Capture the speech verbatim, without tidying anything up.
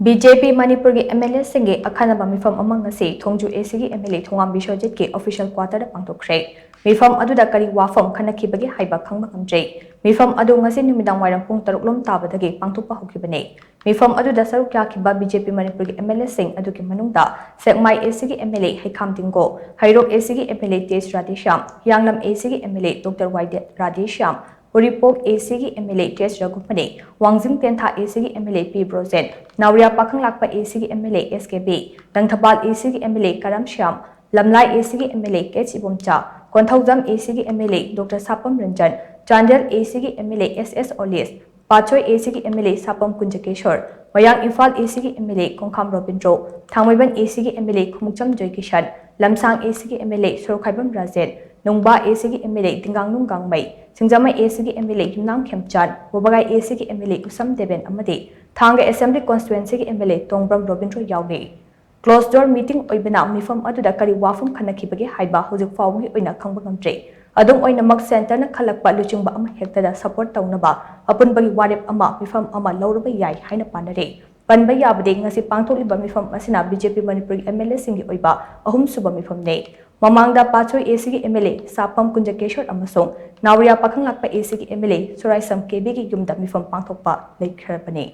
B J ꯄꯤ ꯃꯅꯤꯄꯨꯔꯒꯤ M L ꯑꯦꯁꯤꯡꯒꯤ ꯑꯈꯟꯅꯕ ꯃꯤꯐꯝ ꯑꯃ ꯉꯁꯤ ꯊꯣꯡꯖꯨ ꯑꯦ ꯁꯤꯒꯤ ꯑꯦꯝ ꯑꯦꯜ ꯑꯦ ꯊꯣꯉꯥꯝ ꯕꯤꯁ꯭ꯋꯖꯤꯠꯀꯤ ꯑꯣꯐꯤꯁꯤꯌꯦꯜ ꯀ꯭ꯋꯥꯇꯔꯗ ꯄꯥꯡꯊꯣꯛꯈ꯭ꯔꯦ꯫ ꯃꯤꯐꯝ ꯑꯗꯨꯗ ꯀꯔꯤ ꯋꯥꯐꯝ ꯈꯟꯅꯈꯤꯕꯒꯦ ꯍꯥꯏꯕ ꯈꯪꯕ ꯉꯝꯗ꯭ꯔꯤ꯫ ꯃꯤꯐꯝ ꯑꯗꯨ ꯉꯁꯤ ꯅꯨꯃꯤꯗꯥꯡ ꯋꯥꯏꯔꯝ ꯄꯨꯡ ꯇꯔꯨꯛ ꯂꯣꯝ ꯇꯥꯕꯗꯒꯤ ꯄꯥꯡꯊꯣꯛꯄ ꯍꯧꯈꯤꯕꯅꯤ꯫ ꯃꯤꯐꯝ ꯑꯗꯨꯗ ꯁꯔꯨꯛ ꯌꯥꯈꯤꯕ ꯕꯤ ꯖꯦ ꯄꯤ ꯃꯅꯤꯄꯨꯔꯒꯤ ꯑꯦꯝ ꯑꯦꯜ ꯑꯦꯁꯤꯡ ꯑꯗꯨꯒꯤ ꯃꯅꯨꯡꯗ ꯁꯦꯛꯃꯥꯏ ꯑꯦ ꯁꯤꯒꯤ ꯑꯦꯝ ꯑꯦꯜ ꯑꯦ ꯍꯩꯈꯥꯝ ꯇꯤꯡꯒꯣ, ꯍꯩꯔꯣꯛ ꯑꯦ ꯁꯤꯒꯤ ꯑꯦꯝ ꯑꯦꯜ ꯑꯦ ꯇꯦꯖ ꯔꯥꯙꯦꯁ꯭ꯌꯥꯝ, ꯍꯤꯌꯥꯡꯂꯝ ꯑꯦ ꯁꯤꯒꯤ ꯑꯦꯝ ꯑꯦꯜ ꯑꯦ ꯗꯣꯛꯇꯔ ꯋꯥꯏ ꯗꯦ ꯔꯥꯙꯦꯁ꯭ꯌꯥꯝ, ꯎꯔꯤꯄꯣꯛ ꯑꯦ ꯁꯤꯒꯤ ꯑꯦꯝ ꯑꯦꯜ ꯑꯦ ꯇꯦꯖ ꯔꯘꯨꯃꯅꯤ, ꯋꯥꯡꯖꯤꯡ ꯇꯦꯟꯊꯥ ꯑꯦ ꯁꯤꯒꯤ ꯑꯦꯝ ꯑꯦꯜ ꯑꯦ ꯄꯤ ꯕ꯭ꯔꯣꯖꯦꯟ, ꯅꯥꯎꯔꯤꯌꯥ ꯄꯥꯈꯪꯂꯥꯛꯄ ꯑꯦ ꯁꯤꯒꯤ M L A S K B, Langthabal A ꯁꯤꯒꯤ ꯑꯦꯝ ꯑꯦꯜ ꯑꯦ ꯀꯔꯝ ꯁ꯭ꯌꯥꯝ, ꯂꯝꯂꯥꯏ ꯑꯦ ꯁꯤꯒꯤ M L A K Ibomcha, Konthoujam A ꯁꯤꯒꯤ M L A doctor Sapam Ranjan, Chandel A ꯁꯤꯒꯤ ꯑꯦꯝ ꯑꯦꯜ ꯑꯦ ꯑꯦꯁ ꯑꯦꯁ ꯑꯣꯂꯤꯁ, ꯄꯥꯠꯁꯣꯏ ꯑꯦ ꯁꯤꯒꯤ ꯑꯦꯝ ꯑꯦꯜ ꯑꯦ ꯁꯥꯄꯝ ꯀꯨꯟꯖꯀꯦꯁꯣꯔ, ꯃꯣꯏꯔꯥꯡ ꯏꯝꯐꯥꯜ ꯑꯦ ꯁꯤꯒꯤ ꯑꯦꯝ ꯑꯦꯜ ꯑꯦ ꯈꯣꯡꯈꯥꯝ ꯔꯣꯕꯤꯟꯗ꯭ꯔꯣ, ꯊꯥꯡꯃꯩꯕꯟ ꯑꯦ ꯁꯤꯒꯤ ꯑꯦꯝ ꯑꯦꯜ ꯑꯦ ꯈꯣꯡꯎꯞꯆꯝ ꯖꯣꯏꯀꯤꯁꯟ, ꯂꯝꯁꯥꯡ ꯑꯦ ꯁꯤꯒꯤ ꯑꯦꯝ ꯑꯦꯜ ꯑꯦ ꯁꯣꯔꯣꯛꯈꯥꯏꯕꯝ ꯔꯥꯖꯦꯟ, ꯅꯨꯡꯕꯥ ꯑꯦ ꯁꯤꯒꯤ ꯑꯦꯝ ꯑꯦꯜ ꯑꯦ ꯗꯤꯡꯒꯥꯡꯅꯨꯡ ꯒꯥꯡꯃꯩ, ꯁꯤꯡꯖꯃꯩ ꯑꯦ ꯁꯤꯒꯤ ꯑꯦꯝ ꯑꯦꯜ ꯑꯦ ꯌꯨꯝꯅꯥꯝ ꯈꯦꯝꯆꯥꯟ, ꯋꯥꯕꯒꯥꯏ ꯑꯦ ꯁꯤꯒꯤ ꯑꯦꯝ ꯑꯦꯜ ꯑꯦ ꯎꯁꯝ ꯗꯦꯕꯦꯟ ꯑꯃꯗꯤ ꯊꯥꯡꯒ ꯑꯦꯁꯦꯝꯕ꯭ꯂꯤ ꯀꯣꯟꯁꯇꯤꯇ꯭ꯋꯦꯟꯁꯤꯒꯤ ꯑꯦꯝ ꯑꯦꯜ ꯑꯦ ꯇꯣꯡꯕ꯭ꯔꯝ ꯔꯣꯕꯤꯟꯗ꯭ꯔꯣ ꯌꯥꯎꯔꯤ꯫ ꯀ꯭ꯂꯣꯖ ꯗꯣꯔ ꯃꯤꯇꯤꯡ ꯑꯣꯏꯕꯅ ꯃꯤꯐꯝ ꯑꯗꯨꯗ ꯀꯔꯤ ꯋꯥꯐꯝ ꯈꯟꯅꯈꯤꯕꯒꯦ ꯍꯥꯏꯕ ꯍꯧꯖꯤꯛ ꯐꯥꯎꯕꯒꯤ ꯑꯣꯏꯅ ꯈꯪꯕ ꯉꯝꯗ꯭ꯔꯤ꯫ ꯑꯗꯨꯝ ꯑꯣꯏꯅꯃꯛ ꯁꯦꯟꯇꯔꯅ ꯈꯜꯂꯛꯄ ꯂꯨꯆꯤꯡꯕ ꯑꯃ ꯍꯦꯛꯇꯗ ꯁꯄꯣꯔꯠ ꯇꯧꯅꯕ ꯑꯄꯨꯟꯕꯒꯤ ꯋꯥꯔꯦꯞ ꯑꯃ, ꯃꯤꯐꯝ ꯑꯃ ꯂꯧꯔꯕ ꯌꯥꯏ ꯍꯥꯏꯅ ꯄꯥꯅꯔꯤ꯫ ꯄꯟꯕ ꯌꯥꯕꯗꯤ ꯉꯁꯤ ꯄꯥꯡꯊꯣꯛꯂꯤꯕ ꯃꯤꯐꯝ ꯑꯁꯤꯅ ꯕꯤ ꯖꯦ ꯄꯤ ꯃꯅꯤꯄꯨꯔꯒꯤ ꯑꯦꯝ ꯑꯦꯜ ꯑꯦꯁꯤꯡꯒꯤ ꯑꯣꯏꯕ ꯑꯍꯨꯝꯁꯨꯕ ꯃꯤꯐꯝꯅꯤ꯫ ꯃꯃꯥꯡꯗ ꯄꯥꯠꯁꯣꯏ ꯑꯦ ꯁꯤꯒꯤ ꯑꯦꯝ ꯑꯦꯜ ꯑꯦ ꯁꯥꯄꯝ ꯀꯨꯟꯖꯀꯦꯁꯣꯔ ꯑꯃꯁꯨꯡ ꯅꯥꯎꯔꯤꯌꯥ ꯄꯥꯈꯪꯂꯥꯛꯄ ꯑꯦ ꯁꯤꯒꯤ ꯑꯦꯝ ꯑꯦꯜ ꯑꯦ ꯁꯣꯔꯥꯏꯁꯝ ꯀꯦ ꯕꯤꯒꯤ ꯌꯨꯝꯗ ꯃꯤꯐꯝ ꯄꯥꯡꯊꯣꯛꯄ ꯂꯩꯈ꯭ꯔꯕꯅꯤ꯫